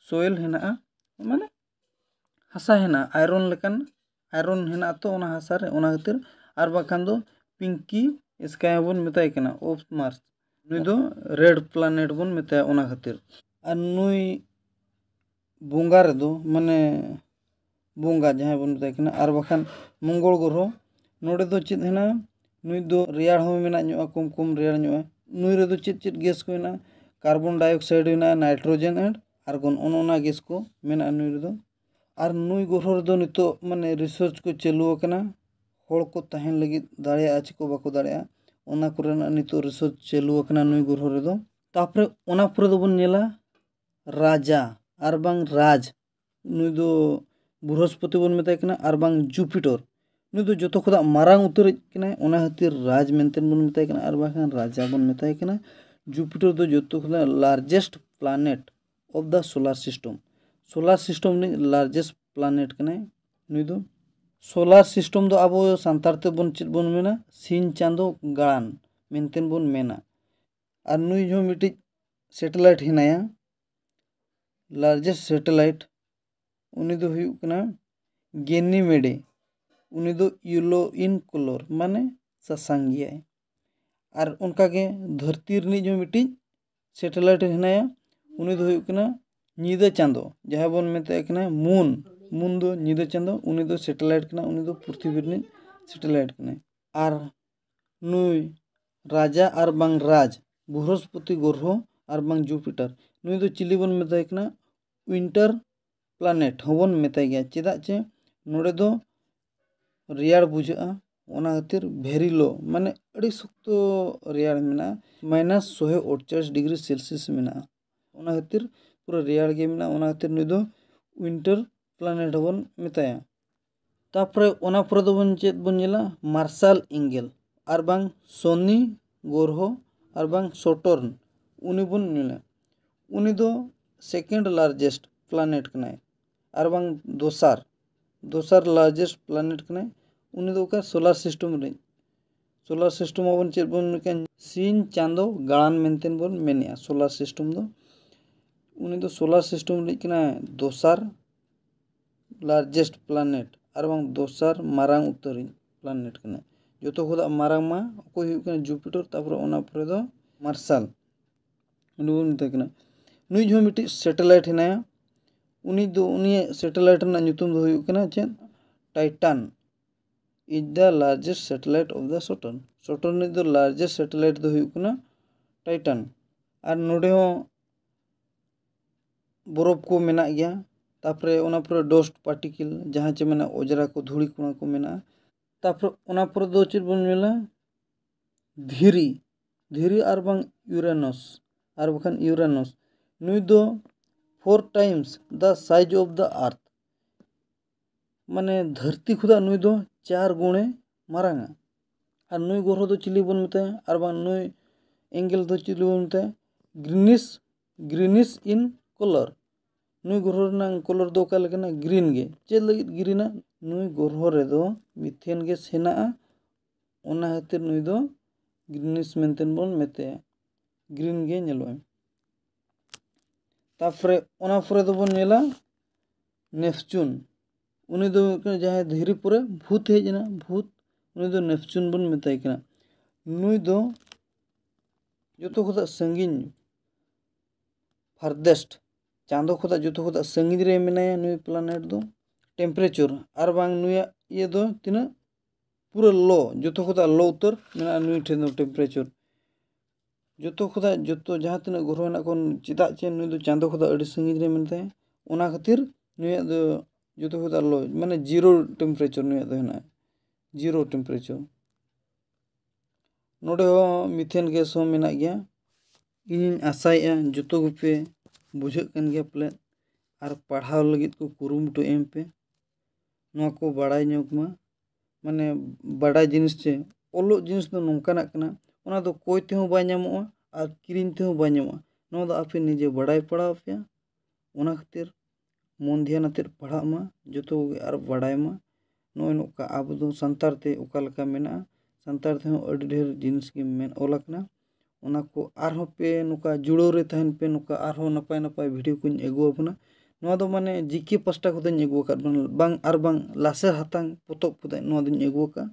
soil ᱦᱮᱱᱟᱜᱼᱟ, ᱢᱟᱱᱮ ᱦᱟᱥᱟ ᱦᱮᱱᱟᱜᱼᱟ, iron ᱞᱮᱠᱟᱱ iron ᱦᱮᱱᱟᱜᱼᱟ ᱛᱚ ᱚᱱᱟ ᱦᱟᱥᱟ ᱨᱮ, ᱚᱱᱟ ᱠᱷᱟᱹᱛᱤᱨ᱾ ᱟᱨ ᱵᱟᱠᱷᱟᱱ ᱫᱚ pinky ᱥᱠᱟᱭ ᱦᱚᱸᱵᱚᱱ ᱢᱮᱛᱟᱭ ᱠᱟᱱᱟ, ᱚᱯᱷ ᱢᱟᱨᱥ᱾ ᱱᱩᱭ ᱫᱚ ᱨᱮᱰ ᱯᱞᱟᱱᱮᱴ ᱵᱚᱱ ᱢᱮᱛᱟᱭᱟ ᱚᱱᱟ ᱠᱷᱟᱹᱛᱤᱨ᱾ ᱟᱨ ᱱᱩᱭ ᱵᱚᱸᱜᱟ ᱨᱮᱫᱚ, ᱢᱟᱱᱮ ᱵᱚᱸᱜᱟ ᱡᱟᱦᱟᱸᱭ ᱵᱚᱱ ᱢᱮᱛᱟᱭ ᱠᱟᱱᱟ, ᱟᱨ ᱵᱟᱠᱷᱟᱱ ᱢᱚᱝᱜᱚᱞ ᱜᱨᱚᱦᱚ, ᱱᱚᱰᱮ ᱫᱚ ᱪᱮᱫ ᱦᱮᱱᱟᱜᱼᱟ? ᱱᱩᱭ ᱫᱚ ᱨᱮᱭᱟᱲ ᱦᱚᱸ ᱢᱮᱱᱟᱜ ᱧᱚᱜᱼᱟ, ᱠᱚᱢ ᱠᱚᱢ ᱨᱮᱭᱟᱲ ᱧᱚᱜᱼᱟ᱾ ᱱᱩᱭ ᱨᱮᱫᱚ ᱪᱮᱫ ᱪᱮᱫ ᱜᱮᱥ ᱠᱚ ᱦᱮᱱᱟᱜᱼᱟ? ᱠᱟᱨᱵᱚᱱ ᱰᱟᱭᱚᱠᱥᱟᱭᱤᱰ ᱦᱮᱱᱟᱜᱼᱟ, ᱱᱟᱭᱴᱨᱳᱡᱮᱱ ᱮᱱᱰ ᱟᱨᱜᱚᱱ, ᱚᱱ ᱚᱱᱟ ᱜᱮᱥ ᱠᱚ ᱢᱮᱱᱟᱜᱼᱟ ᱱᱩᱭ ᱨᱮᱫᱚ᱾ ᱟᱨ ᱱᱩᱭ ᱜᱨᱚᱦᱚ ᱨᱮᱫᱚ ᱱᱤᱛᱚᱜ ᱢᱟᱱᱮ ᱨᱤᱥᱟᱨᱪ ᱠᱚ ᱪᱟᱹᱞᱩ ᱟᱠᱟᱱᱟ, ᱦᱚᱲ ᱠᱚ ᱛᱟᱦᱮᱱ ᱞᱟᱹᱜᱤᱫ ᱫᱟᱲᱮᱭᱟᱜᱼᱟ ᱪᱮ ᱠᱚ ᱵᱟᱠᱚ ᱫᱟᱲᱮᱭᱟᱜᱼᱟ, ᱚᱱᱟ ᱠᱚᱨᱮᱱᱟᱜ ᱱᱤᱛᱚᱜ ᱨᱤᱥᱟᱨᱪ ᱪᱟᱹᱞᱩ ᱟᱠᱟᱱᱟ ᱱᱩᱭ ᱜᱨᱚᱦᱚ ᱨᱮᱫᱚ᱾ ᱛᱟᱯᱚᱨᱮ ᱚᱱᱟ ᱯᱚᱨᱮ ᱫᱚᱵᱚᱱ ᱧᱮᱞᱟ ᱨᱟᱡᱟ ᱟᱨ ᱵᱟᱝ ᱨᱟᱡᱽ᱾ ᱱᱩᱭ ᱫᱚ ᱵᱨᱤᱦᱚᱥᱯᱚᱛᱤ ᱵᱚᱱ ᱢᱮᱛᱟᱭ ᱠᱟᱱᱟ ᱟᱨ ᱵᱟᱝ ᱡᱩᱯᱤᱴᱚᱨ᱾ ᱱᱩᱭ ᱫᱚ ᱡᱚᱛᱚ ᱠᱷᱚᱱᱟᱜ ᱢᱟᱨᱟᱝ ᱩᱛᱟᱹᱨᱤᱡ ᱠᱟᱱᱟᱭ, ᱚᱱᱟ ᱠᱷᱟᱹᱛᱤᱨ ᱨᱟᱡᱽ ᱢᱮᱱᱛᱮ ᱵᱚᱱ ᱢᱮᱛᱟᱭ ᱠᱟᱱᱟ ᱟᱨ ᱵᱟᱝᱠᱷᱟᱱ ᱨᱟᱡᱟ ᱵᱚᱱ ᱢᱮᱛᱟᱭ ᱠᱟᱱᱟ᱾ ᱡᱩᱯᱤᱴᱚᱨ ᱫᱚ ᱡᱚᱛᱚ ᱠᱷᱚᱱᱟᱜ largest planet of the solar system, solar system ᱨᱤᱱᱤᱡ largest planet ᱠᱟᱱᱟᱭ ᱱᱩᱭ ᱫᱚ᱾ ᱥᱳᱞᱟᱨ ᱥᱤᱥᱴᱮᱢ ᱫᱚ ᱟᱵᱚ ᱥᱟᱱᱛᱟᱲ ᱛᱮᱵᱚᱱ ᱪᱮᱫ ᱵᱚᱱ ᱢᱮᱱᱟ? ᱥᱤᱧ ᱪᱟᱸᱫᱚ ᱜᱟᱲᱟᱱ ᱢᱮᱱᱛᱮ ᱵᱚᱱ ᱢᱮᱱᱟ᱾ ᱟᱨ ᱱᱩᱭ ᱦᱚᱸ ᱢᱤᱫᱴᱤᱡ ᱥᱮᱴᱮᱞᱟᱭᱤᱴ ᱦᱮᱱᱟᱭᱟ, ᱞᱟᱨᱡᱮᱥᱴ ᱥᱮᱴᱮᱞᱟᱭᱤᱴ᱾ ᱩᱱᱤ ᱫᱚ ᱦᱩᱭᱩᱜ ᱠᱟᱱᱟ ᱜᱮᱱᱤᱢᱮᱰᱮ᱾ ᱩᱱᱤ ᱫᱚ ᱤᱭᱮᱞᱳ ᱤᱱ ᱠᱟᱞᱟᱨ, ᱢᱟᱱᱮ ᱥᱟᱥᱟᱝ ᱜᱮᱭᱟᱭ᱾ ᱟᱨ ᱚᱱᱠᱟᱜᱮ ᱫᱷᱟᱹᱨᱛᱤ ᱨᱤᱱᱤᱡ ᱦᱚᱸ ᱢᱤᱫᱴᱤᱡ ᱥᱮᱴᱮᱞᱟᱭᱤᱴ ᱦᱮᱱᱟᱭᱟ, ᱩᱱᱤ ᱫᱚ ᱦᱩᱭᱩᱜ ᱠᱟᱱᱟ ᱧᱤᱫᱟᱹ ᱪᱟᱸᱫᱚ, ᱡᱟᱦᱟᱸᱭ ᱵᱚᱱ ᱢᱮᱛᱟᱭ ᱠᱟᱱᱟ ᱢᱩᱱ᱾ ᱢᱩᱱ ᱫᱚ ᱧᱤᱫᱟᱹ ᱪᱟᱸᱫᱚ, ᱩᱱᱤ ᱫᱚ ᱥᱮᱴᱮᱞᱟᱭᱤᱴ ᱠᱟᱱᱟ, ᱩᱱᱤ ᱫᱚ ᱯᱨᱤᱛᱷᱤᱵᱤ ᱨᱤᱱᱤᱡ ᱥᱮᱴᱮᱞᱟᱭᱤᱴ ᱠᱟᱱᱟᱭ᱾ ᱟᱨ ᱱᱩᱭ ᱨᱟᱡᱟ ᱟᱨ ᱵᱟᱝ ᱨᱟᱡᱽ, ᱵᱨᱤᱦᱚᱥᱯᱚᱛᱤ ᱜᱨᱚᱦᱚ ᱟᱨ ᱵᱟᱝ ᱡᱩᱯᱤᱴᱟᱨ, ᱱᱩᱭ ᱫᱚ ᱪᱤᱞᱤ ᱵᱚᱱ ᱢᱮᱛᱟᱭ ᱠᱟᱱᱟ? ᱩᱭᱤᱱᱴᱟᱨ ᱯᱞᱟᱱᱮᱴ ᱦᱚᱸᱵᱚᱱ ᱢᱮᱛᱟᱭ ᱜᱮᱭᱟ᱾ ᱪᱮᱫᱟᱜ ᱪᱮ ᱱᱚᱰᱮ ᱫᱚ ᱨᱮᱭᱟᱲ ᱵᱩᱡᱷᱟᱹᱜᱼᱟ, ᱚᱱᱟ ᱠᱷᱟᱹᱛᱤᱨ ᱵᱷᱮᱨᱤ ᱞᱳ, ᱢᱟᱱᱮ ᱟᱹᱰᱤ ᱥᱚᱠᱛᱚ ᱨᱮᱭᱟᱲ ᱢᱮᱱᱟᱜᱼᱟ, ᱢᱟᱭᱱᱟᱥ ᱥᱚᱦᱮ ᱟᱴᱪᱚᱞᱞᱤᱥ ᱰᱤᱜᱽᱨᱤ ᱥᱮᱞᱥᱤᱭᱟᱥ ᱢᱮᱱᱟᱜᱼᱟ᱾ ᱚᱱᱟ ᱠᱷᱟᱹᱛᱤᱨ ᱯᱩᱨᱟᱹ ᱨᱮᱭᱟᱲ ᱜᱮ ᱢᱮᱱᱟᱜᱼᱟ, ᱚᱱᱟ ᱠᱷᱟᱹᱛᱤᱨ ᱱᱩᱭ ᱫᱚ ᱩᱭᱤᱱᱴᱟᱨ ᱯᱞᱟᱱᱮᱴ ᱦᱚᱸᱵᱚᱱ ᱢᱮᱛᱟᱭᱟ᱾ ᱛᱟᱯᱚᱨᱮ ᱚᱱᱟ ᱯᱚᱨᱮ ᱫᱚᱵᱚᱱ ᱪᱮᱫ ᱵᱚᱱ ᱧᱮᱞᱟ? ᱢᱟᱨᱥᱟᱞ ᱮᱸᱜᱮᱞ ᱟᱨ ᱵᱟᱝ ᱥᱚᱱᱤ ᱜᱨᱚᱦᱚ ᱟᱨ ᱵᱟᱝ ᱥᱚᱴᱚᱨᱱ, ᱩᱱᱤ ᱵᱚᱱ ᱧᱮᱞᱟ᱾ ᱩᱱᱤ ᱫᱚ ᱥᱮᱠᱮᱱᱰ ᱞᱟᱨᱡᱮᱥᱴ ᱯᱞᱟᱱᱮᱴ ᱠᱟᱱᱟᱭ ᱟᱨ ᱵᱟᱝ ᱫᱚᱥᱟᱨ, ᱫᱚᱥᱟᱨ ᱞᱟᱨᱡᱮᱥᱴ ᱯᱞᱟᱱᱮᱴ ᱠᱟᱱᱟᱭ᱾ ᱩᱱᱤ ᱫᱚ ᱚᱠᱟ ᱥᱳᱞᱟᱨ ᱥᱤᱥᱴᱮᱢ ᱨᱤᱱᱤᱡ᱾ ᱥᱳᱞᱟᱨ ᱥᱤᱥᱴᱮᱢ ᱟᱵᱚᱱ ᱪᱮᱫ ᱵᱚᱱ ᱢᱮᱱᱮᱫ ᱠᱟᱱ? ᱥᱤᱧ ᱪᱟᱸᱫᱚ ᱜᱟᱲᱟᱱ ᱢᱮᱱᱛᱮ ᱵᱚᱱ ᱢᱮᱱᱮᱫᱼᱟ ᱥᱳᱞᱟᱨ ᱥᱤᱥᱴᱮᱢ ᱫᱚ᱾ ᱩᱱᱤ ᱫᱚ ᱥᱳᱞᱟᱨ ᱥᱤᱥᱴᱮᱢ ᱨᱤᱱᱤᱡ ᱠᱟᱱᱟᱭ ᱫᱚᱥᱟᱨ ᱞᱟᱨᱡᱮᱥᱴ ᱯᱞᱟᱱᱮᱴ ᱟᱨ ᱵᱟᱝ ᱫᱚᱥᱟᱨ ᱢᱟᱨᱟᱝ ᱩᱛᱟᱹᱨᱤᱡ ᱯᱞᱟᱱᱮᱴ ᱠᱟᱱᱟᱭ᱾ ᱡᱚᱛᱚ ᱠᱷᱚᱱᱟᱜ ᱢᱟᱨᱟᱝ ᱢᱟ ᱚᱠᱚᱭ ᱦᱩᱭᱩᱜ ᱠᱟᱱᱟ? ᱡᱩᱯᱤᱴᱟᱨ, ᱛᱟᱨᱯᱚᱨᱮ ᱚᱱᱟ ᱯᱚᱨᱮ ᱫᱚ ᱢᱟᱨᱥᱟᱞ, ᱩᱱᱤ ᱵᱚᱱ ᱢᱮᱛᱟᱭ ᱠᱟᱱᱟ᱾ ᱱᱩᱭ ᱦᱚᱸ ᱢᱤᱫᱴᱤᱡ ᱥᱮᱴᱮᱞᱟᱭᱤᱴ ᱦᱮᱱᱟᱭᱟ, ᱩᱱᱤ ᱫᱚ, ᱩᱱᱤᱭᱟᱜ ᱥᱮᱴᱮᱞᱟᱭᱤᱴ ᱨᱮᱱᱟᱜ ᱧᱩᱛᱩᱢ ᱫᱚ ᱦᱩᱭᱩᱜ ᱠᱟᱱᱟ ᱪᱮᱫ? Titan is the largest satellite of the Saturn᱾ ᱥᱚᱴᱚᱨᱱ ᱨᱤᱱᱤᱡ ᱫᱚ ᱞᱟᱨᱡᱮᱥᱴ ᱥᱮᱴᱮᱞᱟᱭᱤᱴ ᱫᱚ ᱦᱩᱭᱩᱜ ᱠᱟᱱᱟ ᱴᱟᱭᱴᱟᱱ᱾ ᱟᱨ ᱱᱚᱰᱮ ᱦᱚᱸ ᱵᱚᱨᱚᱯᱷ ᱠᱚ ᱢᱮᱱᱟᱜ ᱜᱮᱭᱟ, ᱛᱟᱯᱚᱨᱮ ᱚᱱᱟ ᱯᱚᱨᱮ ᱰᱚᱥᱴ ᱯᱟᱨᱴᱤᱠᱮᱞ, ᱡᱟᱦᱟᱸ ᱪᱮ ᱢᱮᱱᱟᱜᱼᱟ ᱚᱡᱽᱨᱟ ᱠᱚ, ᱫᱷᱩᱲᱤ ᱠᱚᱬᱟ ᱠᱚ ᱢᱮᱱᱟᱜᱼᱟ᱾ ᱛᱟᱯᱚᱨᱮ ᱚᱱᱟ ᱯᱚᱨᱮ ᱫᱚ ᱪᱮᱫ ᱵᱚᱱ ᱧᱮᱞᱟ? ᱫᱷᱤᱨᱤ, ᱫᱷᱤᱨᱤ ᱟᱨ ᱵᱟᱝ ᱤᱭᱩᱨᱮᱱᱚᱥ, ᱟᱨ ᱵᱟᱠᱷᱟᱱ ᱤᱭᱩᱨᱮᱱᱚᱥ, ᱱᱩᱭ ᱫᱚ four times the size of the earth, ᱢᱟᱱᱮ ᱫᱷᱟᱹᱨᱛᱤ ᱠᱷᱚᱱᱟᱜ ᱱᱩᱭ ᱫᱚ ᱪᱟᱨ ᱜᱩᱬᱮ ᱢᱟᱨᱟᱝᱟ᱾ ᱟᱨ ᱱᱩᱭ ᱜᱨᱚᱦᱚ ᱫᱚ ᱪᱤᱞᱤ ᱵᱚᱱ ᱢᱮᱛᱟᱭᱟ? ᱟᱨ ᱵᱟᱝ ᱱᱩᱭ ᱮᱸᱜᱮᱞ ᱫᱚ ᱪᱤᱞᱤ ᱵᱚᱱ ᱢᱮᱛᱟᱭᱟ? ᱜᱨᱤᱱᱤᱥ, ᱜᱨᱤᱱᱤᱥ ᱤᱱ ᱠᱚᱞᱚᱨ᱾ ᱱᱩᱭ ᱜᱨᱚᱦᱚ ᱨᱮᱱᱟᱜ ᱠᱚᱞᱚᱨ ᱫᱚ ᱚᱠᱟ ᱞᱮᱠᱟᱱᱟ? ᱜᱨᱤᱱ ᱜᱮ᱾ ᱪᱮᱫ ᱞᱟᱹᱜᱤᱫ ᱜᱨᱤᱱᱟ? ᱱᱩᱭ ᱜᱨᱚᱦᱚ ᱨᱮᱫᱚ ᱢᱤᱛᱷᱮᱱ ᱜᱮᱥ ᱦᱮᱱᱟᱜᱼᱟ, ᱚᱱᱟ ᱠᱷᱟᱹᱛᱤᱨ ᱱᱩᱭ ᱫᱚ ᱜᱨᱤᱱᱤᱥ ᱢᱮᱱᱛᱮ ᱵᱚᱱ ᱢᱮᱛᱟᱭᱟ, ᱜᱨᱤᱱ ᱜᱮ ᱧᱮᱞᱚᱜᱼᱟ᱾ ᱛᱟᱨᱯᱚᱨᱮ ᱚᱱᱟ ᱯᱚᱨᱮ ᱫᱚᱵᱚᱱ ᱧᱮᱞᱟ ᱱᱮᱯᱪᱩᱱ᱾ ᱩᱱᱤ ᱫᱚ ᱦᱩᱭᱩᱜ ᱠᱟᱱᱟ ᱡᱟᱦᱟᱸᱭ ᱫᱷᱤᱨᱤ ᱯᱚᱨᱮ ᱵᱷᱩᱛ ᱦᱮᱡ ᱮᱱᱟ, ᱵᱷᱩᱛ, ᱩᱱᱤ ᱫᱚ ᱱᱮᱯᱪᱩᱱ ᱵᱚᱱ ᱢᱮᱛᱟᱭ ᱠᱟᱱᱟ᱾ ᱱᱩᱭ ᱫᱚ ᱡᱚᱛᱚ ᱠᱷᱚᱱᱟᱜ ᱥᱟᱺᱜᱤᱧ, ᱯᱷᱟᱨᱫᱮᱥᱴ, ᱪᱟᱸᱫᱚ ᱠᱷᱚᱱᱟᱜ ᱡᱚᱛᱚ ᱠᱷᱚᱱᱟᱜ ᱥᱟᱺᱜᱤᱧ ᱨᱮ ᱢᱮᱱᱟᱭᱟ ᱱᱩᱭ ᱯᱞᱟᱱᱮᱴ ᱫᱚ᱾ ᱴᱮᱢᱯᱟᱨᱮᱪᱟᱨ, ᱟᱨ ᱵᱟᱝ ᱱᱩᱭᱟᱜ ᱤᱭᱟᱹ ᱫᱚ ᱛᱤᱱᱟᱹᱜ? ᱯᱩᱨᱟᱹ ᱞᱳ, ᱡᱚᱛᱚ ᱠᱷᱚᱱᱟᱜ ᱞᱳ ᱩᱛᱟᱹᱨ ᱢᱮᱱᱟᱜᱼᱟ ᱱᱩᱭ ᱴᱷᱮᱱ ᱫᱚ ᱴᱮᱢᱯᱟᱨᱮᱪᱟᱨ᱾ ᱡᱚᱛᱚ ᱠᱷᱚᱱᱟᱜ, ᱡᱚᱛᱚ ᱡᱟᱦᱟᱸ ᱛᱤᱱᱟᱹᱜ ᱜᱨᱚᱦᱚ ᱦᱮᱱᱟᱜ ᱠᱚᱣᱟ, ᱪᱮᱫᱟᱜ ᱪᱮ ᱱᱩᱭ ᱫᱚ ᱪᱟᱸᱫᱚ ᱠᱷᱚᱱᱟᱜ ᱟᱹᱰᱤ ᱥᱟᱺᱜᱤᱧ ᱨᱮ ᱢᱮᱱᱛᱟᱭᱟ, ᱚᱱᱟ ᱠᱷᱟᱹᱛᱤᱨ ᱱᱩᱭᱟᱜ ᱫᱚ ᱡᱚᱛᱚ ᱠᱷᱚᱱᱟᱜ ᱞᱳ, ᱢᱟᱱᱮ ᱡᱤᱨᱳ ᱴᱮᱢᱯᱟᱨᱮᱪᱟᱨ ᱱᱩᱭᱟᱜ ᱫᱚ ᱦᱮᱱᱟᱜᱼᱟ, ᱡᱤᱨᱳ ᱴᱮᱢᱯᱟᱨᱮᱪᱟᱨ᱾ ᱱᱚᱰᱮ ᱦᱚᱸ ᱢᱤᱛᱷᱮᱱ ᱜᱮᱥ ᱦᱚᱸ ᱢᱮᱱᱟᱜ ᱜᱮᱭᱟ᱾ ᱤᱧᱤᱧ ᱟᱥᱟᱭᱮᱜᱼᱟ ᱡᱚᱛᱚ ᱜᱮᱯᱮ ᱵᱩᱡᱷᱟᱹᱜ ᱠᱟᱱ ᱜᱮᱭᱟ ᱯᱟᱞᱮᱫ, ᱟᱨ ᱯᱟᱲᱦᱟᱣ ᱞᱟᱹᱜᱤᱫ ᱠᱚ ᱠᱩᱨᱩᱢᱩᱴᱩ ᱮᱢ ᱯᱮ, ᱱᱚᱣᱟ ᱠᱚ ᱵᱟᱲᱟᱭ ᱧᱚᱜᱽ ᱢᱟ᱾ ᱢᱟᱱᱮ ᱵᱟᱰᱟᱭ ᱡᱤᱱᱤᱥ ᱪᱮ ᱚᱞᱚᱜ ᱡᱤᱱᱤᱥ ᱫᱚ ᱱᱚᱝᱠᱟᱱᱟᱜ ᱠᱟᱱᱟ, ᱚᱱᱟ ᱫᱚ ᱠᱚᱭ ᱛᱮᱦᱚᱸ ᱵᱟᱭ ᱧᱟᱢᱚᱜᱼᱟ ᱟᱨ ᱠᱤᱨᱤᱧ ᱛᱮᱦᱚᱸ ᱵᱟᱭ ᱧᱟᱢᱚᱜᱼᱟ᱾ ᱱᱚᱣᱟ ᱫᱚ ᱟᱯᱮ ᱱᱤᱡᱮ ᱵᱟᱰᱟᱭ ᱯᱟᱲᱟᱣ ᱟᱯᱮᱭᱟ᱾ ᱚᱱᱟ ᱠᱷᱟᱹᱛᱤᱨ ᱢᱚᱱ ᱫᱷᱮᱭᱟᱱ ᱟᱛᱮᱫ ᱯᱟᱲᱦᱟᱜ ᱢᱟ ᱡᱚᱛᱚ ᱠᱚᱜᱮ ᱟᱨ ᱵᱟᱰᱟᱭ ᱢᱟ᱾ ᱱᱚᱜᱼᱚᱭ ᱱᱚᱝᱠᱟ ᱟᱵᱚ ᱫᱚ ᱥᱟᱱᱛᱟᱲ ᱛᱮ ᱚᱠᱟ ᱞᱮᱠᱟ ᱢᱮᱱᱟᱜᱼᱟ, ᱥᱟᱱᱛᱟᱲ ᱛᱮᱦᱚᱸ ᱟᱹᱰᱤ ᱰᱷᱮᱨ ᱡᱤᱱᱤᱥ ᱜᱮ ᱢᱮᱱ ᱚᱞ ᱟᱠᱟᱱᱟ᱾ ᱚᱱᱟ ᱠᱚ ᱟᱨᱦᱚᱸ ᱯᱮ ᱱᱚᱝᱠᱟ ᱡᱩᱲᱟᱹᱣ ᱨᱮ ᱛᱟᱦᱮᱱ ᱯᱮ, ᱱᱚᱝᱠᱟ ᱟᱨᱦᱚᱸ ᱱᱟᱯᱟᱭ ᱱᱟᱯᱟᱭ ᱵᱷᱤᱰᱤᱭᱳ ᱠᱚᱧ ᱟᱹᱜᱩ ᱟᱵᱚᱱᱟ᱾ ᱱᱚᱣᱟ ᱫᱚ ᱢᱟᱱᱮ ᱡᱤ ᱠᱮ ᱯᱟᱥᱴᱟ ᱠᱷᱚᱱ ᱫᱚᱧ ᱟᱹᱜᱩ ᱟᱠᱟᱫ ᱵᱚᱱᱟ, ᱵᱟᱝ ᱟᱨ ᱵᱟᱝ ᱞᱟᱥᱮᱨ ᱦᱟᱛᱟᱝ ᱯᱚᱛᱚᱵ ᱠᱷᱚᱱ ᱱᱚᱣᱟ ᱫᱚᱧ ᱟᱹᱜᱩ ᱟᱠᱟᱫᱼᱟ᱾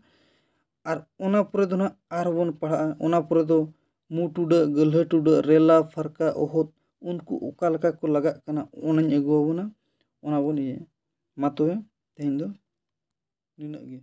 ᱟᱨ ᱚᱱᱟ ᱯᱚᱨᱮ ᱫᱚ ᱱᱟᱦᱟᱜ ᱟᱨᱦᱚᱸ ᱵᱚᱱ ᱯᱟᱲᱦᱟᱜᱼᱟ, ᱚᱱᱟ ᱯᱚᱨᱮ ᱫᱚ ᱢᱩ ᱴᱩᱰᱟᱹᱜ, ᱜᱟᱹᱞᱦᱟᱹ ᱴᱩᱰᱟᱹᱜ, ᱨᱮᱞᱟ, ᱯᱷᱟᱨᱠᱟ, ᱚᱦᱚᱫ, ᱩᱱᱠᱩ ᱚᱠᱟ ᱞᱮᱠᱟ ᱠᱚ ᱞᱟᱜᱟᱜ ᱠᱟᱱᱟ, ᱚᱱᱟᱧ ᱟᱹᱜᱩ ᱟᱵᱚᱱᱟ, ᱚᱱᱟ ᱵᱚᱱ ᱤᱭᱟᱹᱭᱟ᱾ ᱢᱟ ᱛᱚᱵᱮ ᱛᱮᱦᱮᱧ ᱫᱚ ᱱᱤᱱᱟᱹᱜ ᱜᱮ᱾